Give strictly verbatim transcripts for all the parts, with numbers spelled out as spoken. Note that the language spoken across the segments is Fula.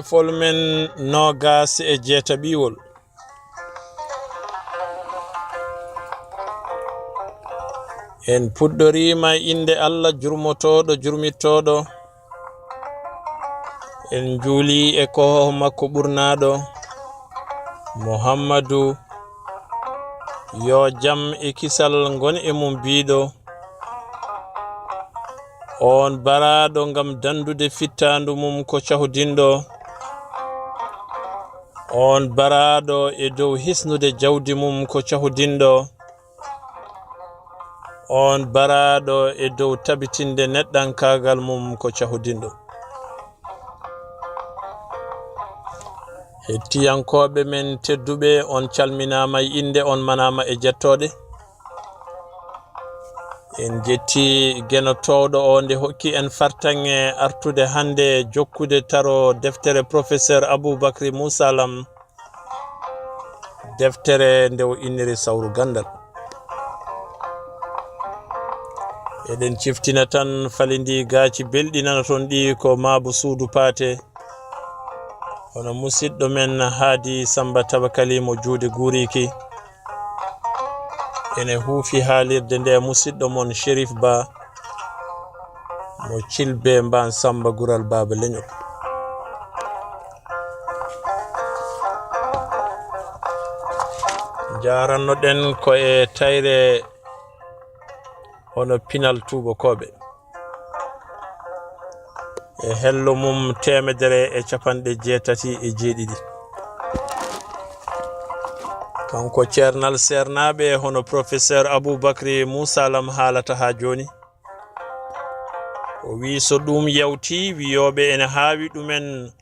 Fol men noogaas e jeetaɓiwol. En puɗɗoriima e innde Allah jurmotooɗo, jurmittooɗo. En njuuli e koho makko ɓurnaaɗo, Muhammadu, yo jam e kisal ngon e mum biiɗo. On baraaɗo ngam dandude fittaandu mum ko cahudinɗo. On baraaɗo e dow hisnude jawdi mum ko cahudinɗo. On baraaɗo e dow tabitinde neɗɗankaagal mum ko cahudinɗo. Hettiyankooɓe men tedduɓe, on calminaama e innde, on manaama e jettooɗe. En jetti Geno Toowɗo o nde hokki en fartaŋŋe artude hannde jokkude taro deftere Professeur Aboubacry Moussa Lam, deftere nde o inniri Sawru Ganndal. Eɗen ciftina tan falindi gaaci belɗi nana toon ɗi ko Maabu Suudu Paate, hono musidɗo men Haadi Samba Tabakali mo juuɗe guuriiki. Ene huufi haalirde nde musidɗo mon Cherif Ba mo Cilbe Mbaan Samba Gural Baaba Leñol. Njarannoɗen ko e tayre hono pinal tuubakooɓe e hello mum teemedere e capanɗe jeetati e jeeɗiɗi. Kanko ceernal seernaaɓe hono Professeur Aboubacry Moussa Lam haalata haa jooni. O wiyi so ɗum yawti, wiyooɓe ene haawi ɗumen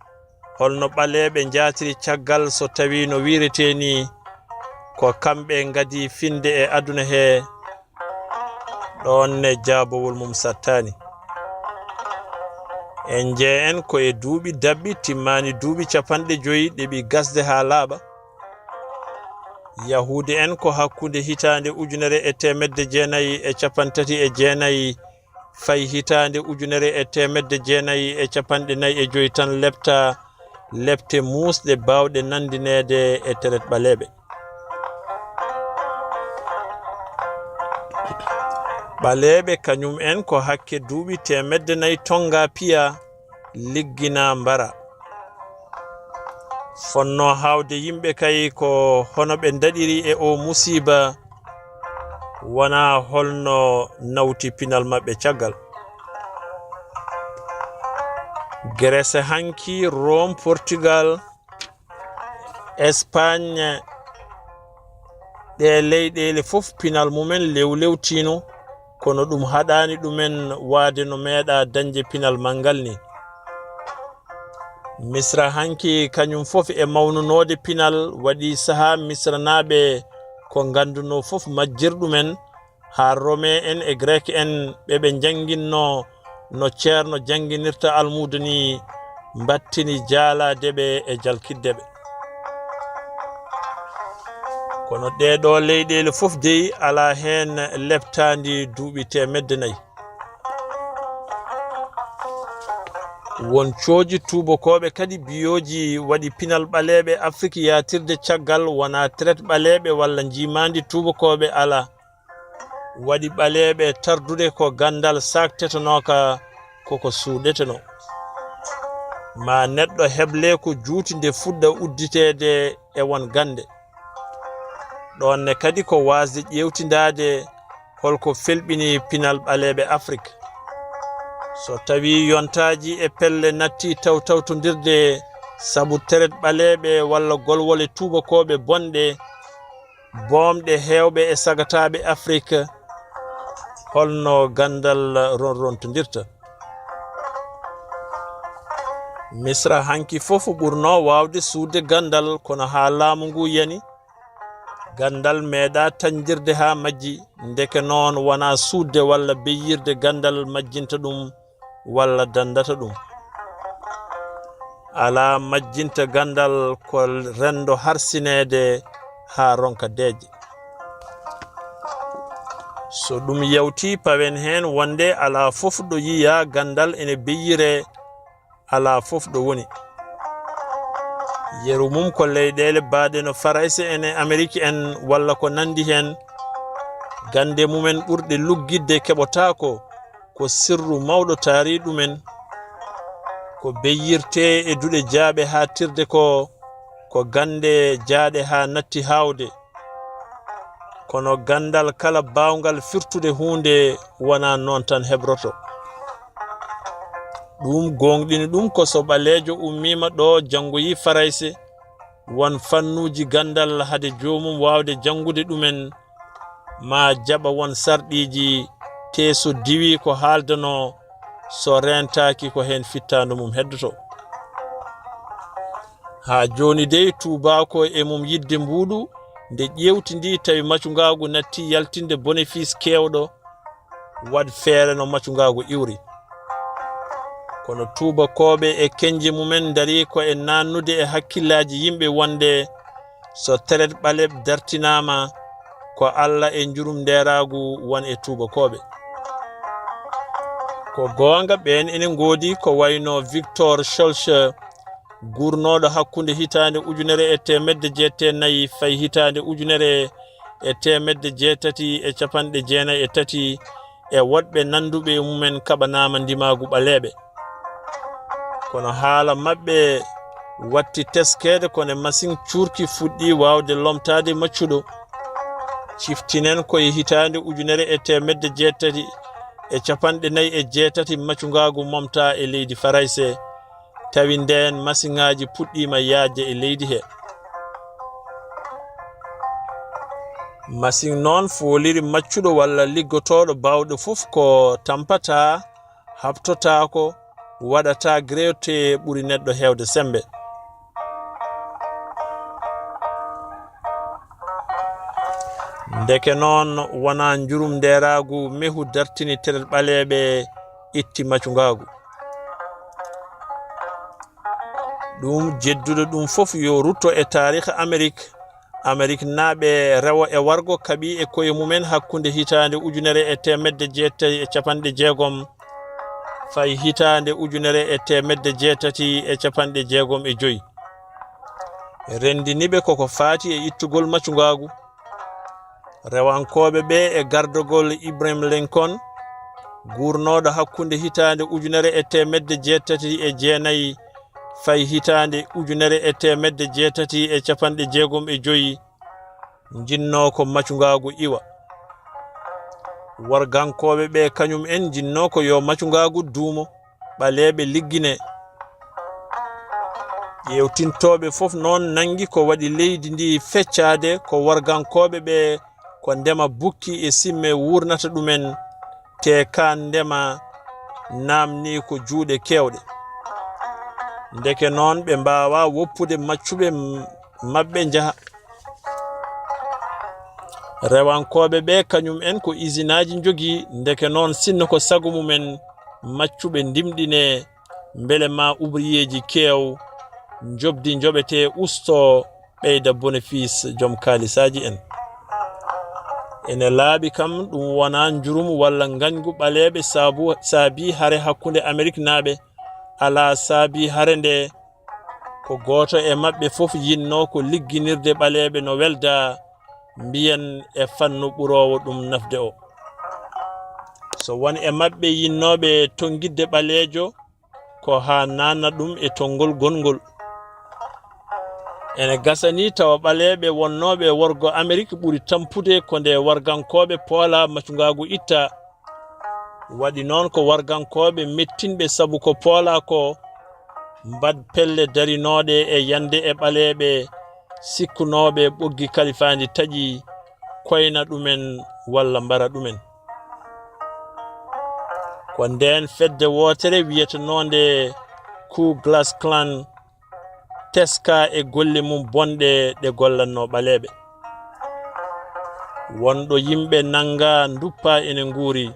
holno ɓaleeɓe njaatiri caggal so tawii no wiiretee nii ko kamɓe ngadi finde e aduna hee, ɗoon ne jaabowol mum sattaani. En njeyeen ko e duuɓi daɓɓi timmaani duuɓi capanɗe joyi ɗeɓi gasde haa laaɓa. Yahuude en ko hakkunde hitaande ujunere e teemedde jeenayi e cappanɗe tati e jeenayi fay hitaande ujunere e teemedde jeenayi e cappanɗe nayi e joyi tan lepta lepte muusɗe baawɗe nanndineede e teret ɓaleeɓe. Ɓaleeɓe kañum en ko hakke duuɓi teemedde nayi tonnga piya, liggina mbara. Fonnoo haawde yimɓe kay ko hono ɓe ndaɗiri e oo musiiba, wonaa holno nawti pinal maɓɓe caggal. Grèce hanki, Rome, Portugal, Espagne, ɗee leyɗeele fof pinal mumen lewlewtiino, kono ɗum haɗaani ɗumen waade no meeɗa dañde pinal manngal nii. Misra hanki kañum fof e mawnunoode pinal, waɗi sahaa Misranaaɓe ko nganndunoo fof majjir ɗumen, haa Rome en e Grek en ɓe ɓe njannginnoo no ceerno jannginirta almuudo nii mbattini jaalaade ɓe e jalkitde ɓe. Kono ɗee ɗoo leyɗeele fof dey alaa heen leptaandi duuɓi teemedde nayi. Won cooji tuubakooɓe kadi biyooji waɗi pinal ɓaleeɓe Afrik yaatirde caggal wonaa teret ɓaleeɓe walla njiimaandi tuubakooɓe alaa. Waɗi ɓaleeɓe tardude ko ganndal saaktetenooka koko suuɗetenoo. Ma neɗɗo heble ko juuti nde fuɗɗa udditeede e won gannde. Ɗoon ne kadi ko waasde ƴeewtindaade holko felɓini pinal ɓaleeɓe Afrik. So tawii yontaaji e pelle natti tawtawtondirde sabu teret ɓaleeɓe walla golwole tuubakooɓe bonɗe, boomɗe heewɓe e sagataaɓe Afrik, holno ganndal ronrontondirta? Misra hanki fof ɓurnoo waawde suuɗde ganndal, kono haa laamu ngu yani, ganndal meeɗaa tañdirde haa majji, ndeke noon wonaa suuɗde walla beyyirde ganndal majjinta ɗum walla danndata ɗum. Alaa majjinta ganndal ko renndo harsineede haa ronka deeƴde. So ɗum yawti, pawen heen wonde alaa fof ɗo yiyaa ganndal ene beyyiree, alaa fof ɗo woni. Yeru mum ko leyɗeele baaɗe no Farayse en e Amerik en walla ko nanndi heen. Gannde mumen ɓurɗe luggitde keɓotaako, ko sirru mawɗo taari ɗumen. Ko beyyirtee e duɗe jaaɓe haaɗtirde ko, ko gannde jaaɗe haa natti haawde. Kono ganndal kala baawngal firtude huunde wonaa noon tan hebroto. Ɗum gooŋɗini ɗum ko so ɓaleejo ummiima ɗo janngoyi Farayse, won fannuuji ganndal hade joomum waawde janngude ɗumen, maa jaɓa won sarɗiiji, tee so diwii ko haaldanoo, so reentaaki ko heen fittaandu mum heddoto. Haa jooni dey, tuubaako e mum yiɗde mbuuɗu, nde ƴeewtindii tawi macungaagu nattii yaltinde bonefiis keewɗo, waɗ feere no macungaagu iwri. Kono tuubakooɓe e kennje mumen ndarii ko e naannude e hakkillaaji yimɓe wonde so teret ɓaleeɓe dartinaama, ko Alla e njurum ndeeraagu won e tuubakooɓe. Ko goonga, ɓeen ene ngoodi, ko wayno Victor Schœlcher, guurnooɗo hakkunde hitaande ujunere e teemedde jeetati e nayi fayi hitaande ujunere e teemedde jeetati e capanɗe jeenayi e tati, e woɗɓe nannduɓe e mumen kaɓanaama ndimaagu ɓaleeɓe. Kono haala maɓɓe watti teskeede, kono e masiŋ cuurki fuɗɗii waawde lomtaade maccuɗo. Ciftinen ko e hitaande ujunere e teemedde jeetati e capanɗe nayi e jeetati macungaagu momtaa e leydi Farayse, tawi ndeen masiŋaaji puɗɗiima yaajde e leydi he. Masiŋ noon fooliri maccuɗo walla liggotooɗo baawɗo fof ko tampataa, haɓtotaako, waɗataa grewte, ɓuri neɗɗo heewde semmbe. Ndeke noon, wonaa njurum ndeeraagu mehu dartini teret ɓaleeɓe, itti macungaagu. Ɗum jedduɗo ɗum fof yo rutto e taariik Amerik. Ameriknaaɓe rewo e wargo kaɓii e koye mumen hakkunde hitaande ujunere e teemedde jeetati e capanɗe jeegom fayi hitaande ujunere e teemedde jeetati e capanɗe jeegom e joy. Renndini ɓe koko faati e ittugol macungaagu. Rewankooɓe ɓe e gardagol Ibrahim Lincoln, guurnooɗo hakkunde hitaande ujunere e teemedde jeetati e jeenayi fayi hitaande ujunere e teemedde jeetati e capanɗe jeegom e joy, njinnoo ko macungaagu iwa. Wargankooɓe ɓe kañum en njinnoo ko yo macungaagu duumo, ɓaleeɓe liggine. Ƴeewtintooɓe fof noon nanngi ko waɗi leydi ndi feccaade ko wargankooɓe ɓe, ko ndema bukki e simme wuurnata ɗumen, te kaan ndema naamnii ko juuɗe keewɗe. Ndeke noon, ɓe mbaawaa woppude maccuɓe m-, maɓɓe njaha. Rewankooɓe ɓe, kañum en ko isinaaji njogii, ndeke noon, sinno ko sago mumen, maccuɓe ndimɗinee, mbele ma ubriyeeji keew, njoɓdi njoɓetee ustoo, ɓeyda bonefiis joom kaalisaaji en. Ene laaɓi kam, ɗum wonaa njurum walla ngañgu ɓaleeɓe saabu, saabii hare hakkunde Ameriknaaɓe, alaa saabii hare nde, ko gooto e maɓɓe fof yinnoo ko ligginirde ɓaleeɓe no welda, mbiyen e fannu ɓuroowo ɗum nafde o. So won e maɓɓe yinnooɓe tonngitde ɓaleejo, ko haa naatna ɗum e tonngol gongol. Ene gasa ni tawa ɓaleeɓe wonnooɓe e worgo Amerik ɓuri tampude ko nde wargankooɓe Poolaa macungaagu itta. Waɗi noon ko wargankooɓe mettinɓe sabu ko Poolaa ko mbaɗ pelle darinooɗe e yande e ɓaleeɓe sikkunooɓe ɓoggi kalifaandi taƴi koyna ɗumen walla mbara ɗumen. Ko ndeen fedde wootere wiyetenoonde Ku Klux Klan teskaa e golle mum bonɗe ɗe gollannoo ɓaleeɓe. Won ɗo yimɓe nanngaa nduppaa ene nguuri,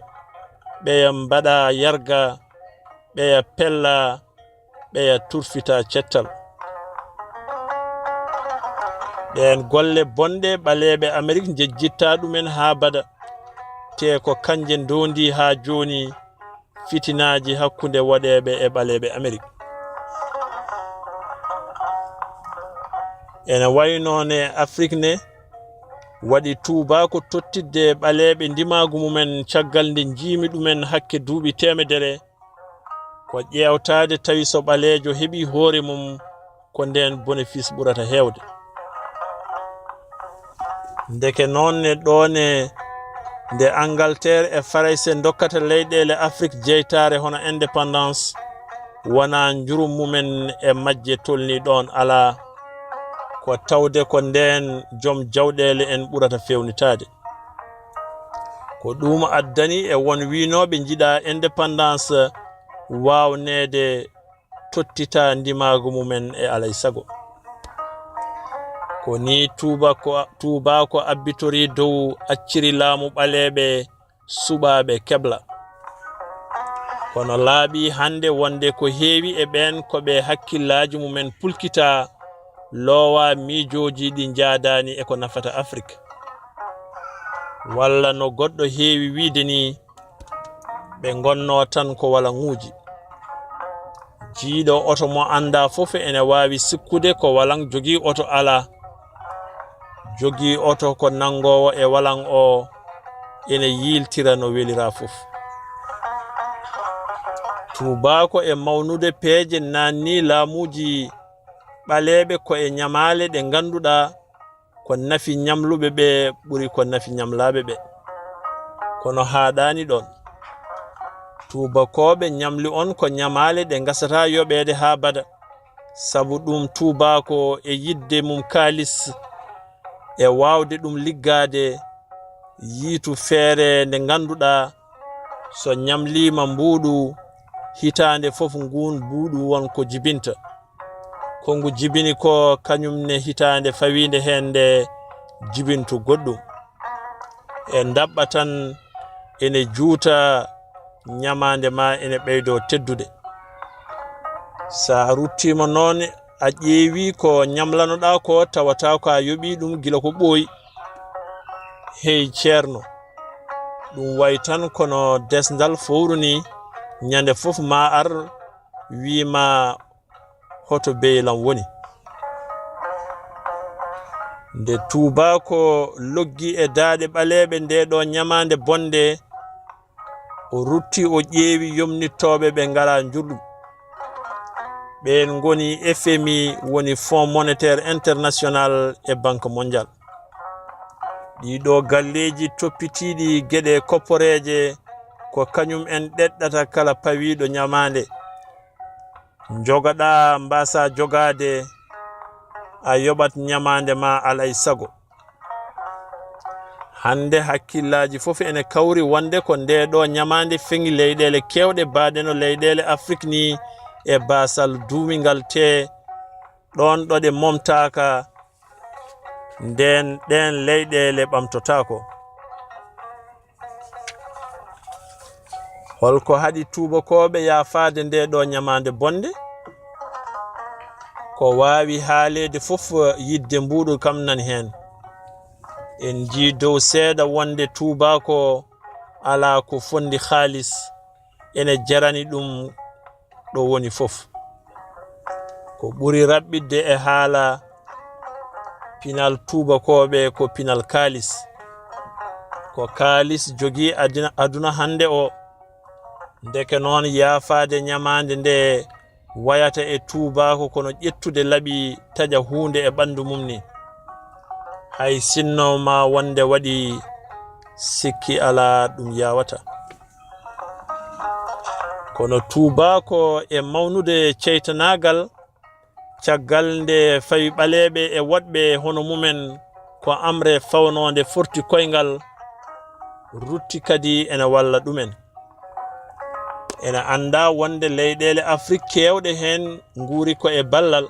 ɓeya mbaɗaa yarga, ɓeya pellaa, ɓeya turfitaa cettal. Ɗeen golle bonɗe ɓaleeɓe Amerik njejjittaa ɗumen haa bada, te ko kanje ndoondi haa jooni fitinaaji hakkunde woɗeeɓe e ɓaleeɓe Amerik. Ene wayno ne Afrik ne waɗi tuubaako tottidde ɓaleeɓe ndimaagu mumen caggal nde njiimi ɗumen hakke duuɓi teemedere, ko ƴeewtaade tawi so ɓaleejo heɓii hoore mum ko ndeen bonefis ɓurata heewde. Ndeke noon ne ɗoone nde Angleterre e Farayse ndokkata leyɗeele Afrik jeytaare hono indépendance, wonaa njurum mumen e majje tolnii ɗoon alaa, ko tawde ko ndeen joom jawɗeele en ɓurata feewnitaade. Ko ɗum addani e won wiynooɓe njiɗaa indépendance waawneede tottita ndimaagu mumen e alay sago. Ko nii tuuba ko, tuuba ko abbitori dow acciri laamu ɓaleeɓe suɓaaɓe kebla. Kono laaɓi hannde wonde ko heewi e ɓeen ko ɓe hakkillaaji mumen pulkitaa loowaa miijooji ɗi njaadaani e ko nafata Afrik. Walla no goɗɗo heewi wiyde nii, ɓe ngonnoo tan ko walaŋuuji. Jiyɗo oto mo anndaa fof ene waawi sikkude ko walaŋ jogii oto alaa. Jogii oto ko nanngoowo e walaŋ o ene yiiltira no weliraa fof. Tuubaako e mawnude peeje naatnii laamuuji ɓaleeɓe ko e ñamaale ɗe ngannduɗaa ko nafi ñamluɓe ɓe ɓuri ko nafi ñamlaaɓe ɓe. Kono haaɗaani ɗoon. Tuubakooɓe ñamli on ko ñamaale ɗe ngasataa yoɓeede haa bada. Sabu ɗum tuubaako e yiɗde mum kaalis e waawde ɗum liggaade yiytu feere nde ngannduɗaa so ñamliima mbuuɗu hitaande fof nguun mbuuɗu won ko jibinta. Ko ngu jibini ko kañum ne hitaande fawiinde heen nde jibintu goɗɗum. E ndaɓɓa tan ene juuta ñamaande ma ene ɓeydoo teddude. So a ruttiima noon a ƴeewii ko ñamlanoɗaa ko tawata ko a yoɓii ɗum gila ko ɓooyi. Hey ceerno, ɗum wayi tan kono desndal fowru nii, ñande fof ma ar wii ma hoto beylam woni. Nde tuubaako loggi e daaɗe ɓaleeɓe nde ɗo ñamaande bonde, o rutti o ƴeewi yomnittooɓe ɓe ngalaa njurɗum. Ɓeen ngoni F M I, woni Fonds Monétaire International e Banque Mondiale. Ɗii ɗo galleeji toppitiiɗi geɗe kopporeeje ko kañum en ɗeɗɗata kala pawiiɗo ñamaande. Njogaɗaa mbaasa jogaade, a yoɓat ñamaande ma alay sago. Hannde hakkillaaji fof ene kawri wonde ko ndee ɗo ñamaande feŋi leyɗeele keewɗe baaɗe no leyɗeele Afrik nii e baasal duumingal tee ɗoon ɗo ɗe momtaaka ndeen ɗeen leyɗeele ɓamtotaako. Holko haɗi tuubakooɓe yaafaade nde ɗo ñamaande bonde? Ko waawi haaleede fof yiɗde mbuuɗu kam nani heen. En njii dow seeɗa wonde tuubaako alaa ko fondi haalis ene jarani ɗum ɗo woni fof. Ko ɓuri raɓɓiɗde e haala pinal tuubakooɓe ko pinal kaalis. Ko kaalis jogii adina, aduna hannde o. Ndeke noon yaafaade ñamaande nde wayata e tuubaako kono ƴettude laɓi taƴa huunde e ɓanndu mum ni. Hay sinno ma wonde waɗi sikki alaa ɗum yawata. Kono tuubaako e mawnude ceytanaagal, caggal nde fawi ɓaleeɓe e woɗɓe hono mumen ko amre fawnoonde forti koyngal, rutti kadi ene walla ɗumen. Ene anndaa wonde leyɗeele Afrik keewɗe heen nguuri ko e ballal.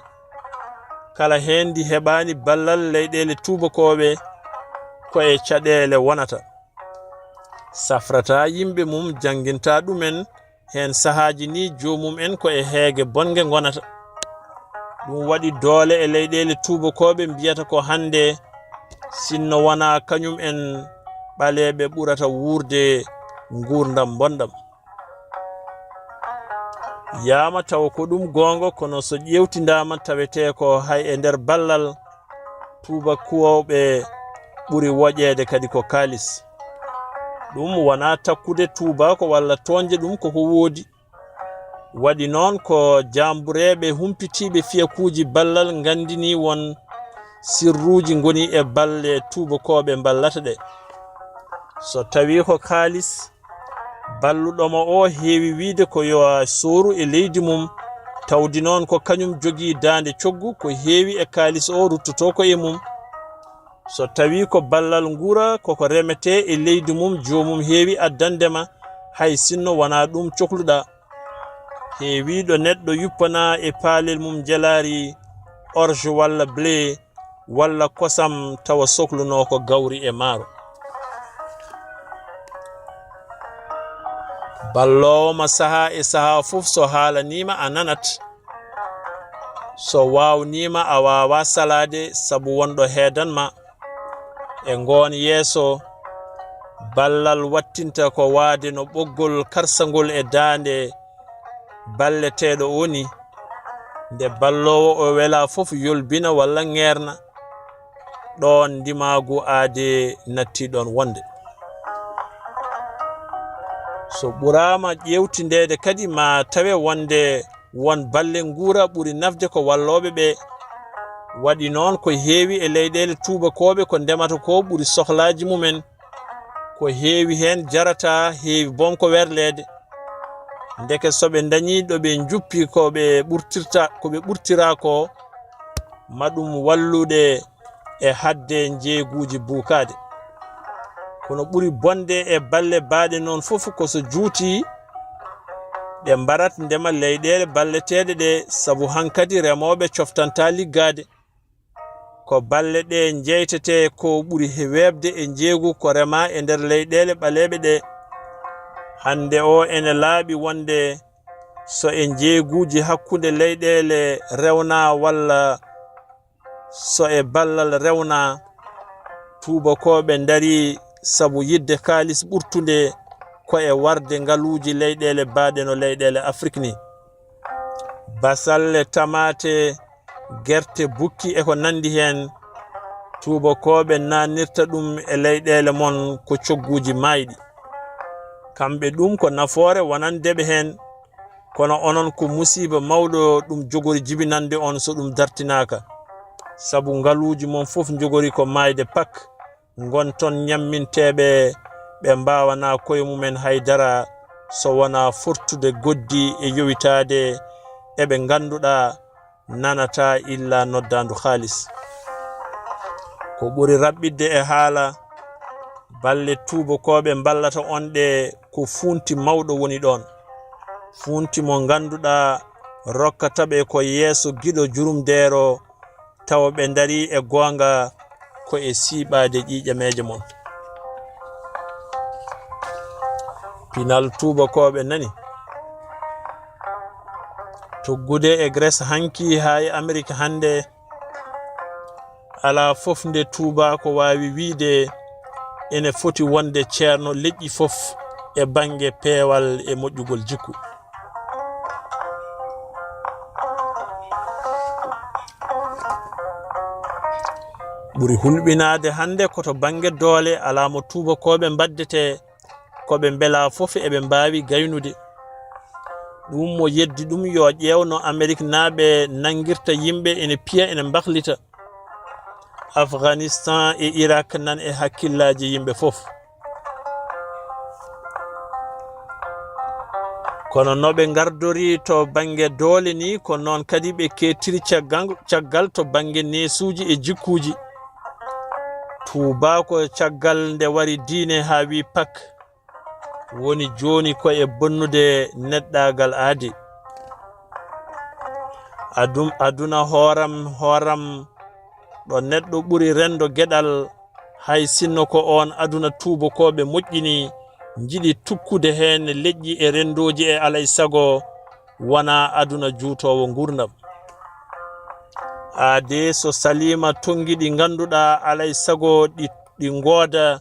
Kala heen ndi heɓaani ballal leyɗeele tuubakooɓe ko e caɗeele wonata. Safrata yimɓe mum, jannginta ɗumen, heen sahaaji ni joomum en ko e heege bonnge ngonata. Ɗum waɗi doole e leyɗeele tuubakooɓe mbiyata ko hannde sinno wonaa kañum en ɓaleeɓe ɓurata wuurde nguurndam mbonɗam. Yaama tawa ko ɗum goonga, kono so ƴeewtindaama tawetee ko hay e nder ballal tuubakooɓe ɓuri woƴeede kadi ko kaalis. Ɗum wonaa takkude tuubaako walla tooñde ɗum, koko woodi. Waɗi noon ko jaambureeɓe humpitiiɓe fiyakuuji ballal nganndinii won sirruuji ngoni e balle tuubakooɓe mballata ɗe. So tawii ko kaalis, balluɗo mo o heewi wiyde ko yo a sooru e leydi mum, tawdi noon ko kañum jogii daande coggu, ko heewi e kaalis o ruttotoo ko e mum. So tawii ko ballal nguura, koko remetee e leydi mum, joomum heewi addande ma, hay sinno wonaa ɗum cokluɗaa. Heewiiɗo neɗɗo yuppanaa e paalel mum njelaari orge walla blé walla kosam, tawa soklunoo ko gawri e maaro. Balloowo ma sahaa e sahaa fof, so haalanii ma a nanat, so waawnii ma a waawaa salaade sabu wonɗo heedan ma. E ngoon yeeso, ballal wattinta ko waade no ɓoggol karsangol e daande balleteeɗo o ni. Nde balloowo o welaa fof yolbina walla ŋeerna, ɗoon ndimaagu aadee natti ɗoon wonde. So ɓuraama ƴeewtindeede kadi, ma tawe wonde won balle nguura ɓuri nafde ko wallooɓe ɓe. Waɗi noon, ko heewi e leyɗeele tuubakooɓe ko ndemata ko ɓuri sohlaaji mumen. Ko heewi heen jarata, heewi boom ko werleede. Ndeke so ɓe ndañii ɗo ɓe njuppi ko ɓe ɓurtirta, ko ɓe ɓurtiraa ko, ma ɗum wallude e haɗde njeeyguuji buukaade. Kono ɓuri bonde e balle baaɗe noon fof ko so juuti, ɗe mbarat ndema leyɗeele balleteeɗe ɗe, sabu hankadi remooɓe coftantaa liggaade. Ko balle ɗe njeytetee ko ɓuri he weeɓde e njeeygu ko remaa e nder leyɗeele ɓaleeɓe ɗe. Hannde o ene laaɓi wonde so e njeeyguuji hakkunde leyɗeele rewnaa walla so e ballal rewnaa, tuubakooɓe ndarii sabu yiɗde kaalis ɓurtunde ko e warde ngaluuji leyɗeele baaɗe no leyɗeele Afrik ni. Basalle, tamaate, gerte, bukki e ko nanndi heen, tuubakooɓe naatnirta ɗum e leyɗeele mon ko cogguuji maayɗi. Kamɓe ɗum ko nafoore wonande ɓe heen, kono onon ko musiiba mawɗo ɗum jogori jibinande on so ɗum dartinaaka. Sabu ngaluuji mon fof njogori ko maayde pak, ngon toon ñamminteeɓe ɓe mbaawanaa koye mumen hay dara so wonaa fortude goddi e yowitaade e ɓe ngannduɗaa nanataa illa noddaandu kaalis. Ko ɓuri raɓɓiɗde e haala, balle tuubakooɓe mballata on ɗe ko fuunti mawɗo woni ɗoon. Fuunti mo ngannduɗaa rokkata ɓe ko yeeso giɗo jurumdeero, tawa ɓe ndarii e goonga ko e siiɓaade ƴiiƴameeje mon. Pinal tuubakooɓe nani. Tuggude e Grèce hanki haa e Amerik hannde, alaa fof nde tuubaako waawi wiyde ene foti wonde ceerno leƴƴi fof e bannge peewal e moƴƴugol jikku. Ɓuri hulɓinaade hannde ko to bannge doole, alaa mo tuubakooɓe mbaddetee, ko ɓe mbelaa fof eɓe mbaawi gaynude. Ɗum mo yeddi ɗum yo ƴeew no Ameriknaaɓe nanngirta yimɓe ene piya, ene mbaklita. Afganistan e Irak nan e hakkillaaji yimɓe fof. Kono no ɓe ngardori to bannge doole ni, ko noon kadi ɓe kettiri caggal, caggal to bannge neesuuji e jikkuuji. Tuubaako caggal nde wari diine haa wi pak, woni jooni ko e bonnude neɗɗaagal aadi. Adum-, aduna hooram, hooram, ɗo neɗɗo ɓuri renndo geɗal, hay sinno ko oon aduna tuubakooɓe moƴƴini, njiɗi tukkude heen leƴƴi e renndooji e alay sago, wonaa aduna juutoowo nguurndam. Aade so saliima tonngi ɗi ngannduɗaa alay sago ɗi, ɗi ngooda,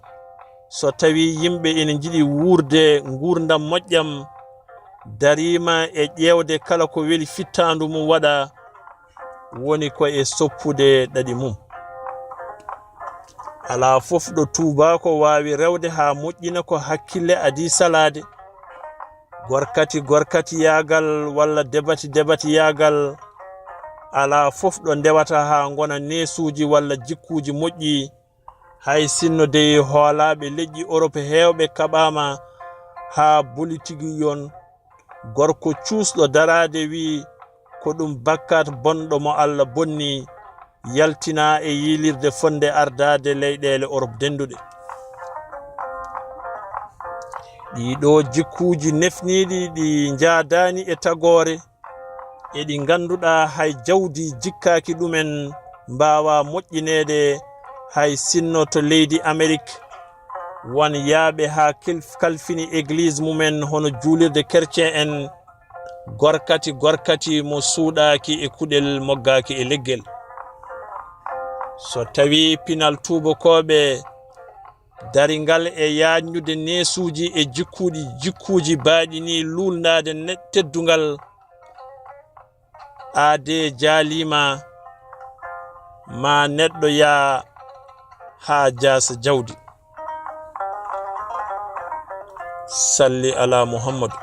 so tawii yimɓe ene njiɗi wuurde nguurndam moƴƴam, dariima e ƴeewde kala ko weli fittaandu mum waɗa, woni ko e soppude ɗaɗi mum. Alaa fof ɗo tuubaako waawi rewde haa moƴƴina ko hakkille adii salaade. Gorkati gorkatiyaagal walla debati debatiyaagal, alaa fof ɗo ndewata haa ngona neesuuji walla jikkuuji moƴƴi. Hay sinno dey hoolaaɓe leƴƴi Orop heewɓe kaɓaama haa bolitigiyon, gorko cuusɗo daraade wiyi ko ɗum bakkaat bonɗo mo Alla bonni, yaltinaa e yiilirde fotnde ardaade leyɗeele Orop dennduɗe. Ɗii ɗoo jikkuuji nefniiɗi ɗi njaadaani e tagoore, e ɗi ngannduɗaa hay jawdi jikkaaki ɗumen, mbaawaa moƴƴineede hay sinno to leydi Amerik, won yaaɓe haa kil-, kalfini egliis mumen hono juulirde kercen en, gorkati gorkati mo suuɗaaki e kuɗel moggaaki e leggel. So tawii pinal tuubakooɓe daringal e yaajnude neesuuji e jikkuuɗi, jikkuuji baaɗi nii luulndaade ne-, teddungal, aadee jaaliima, ma neɗɗo yaa haa jaasa jawdi. Salli alaa Muhammadu.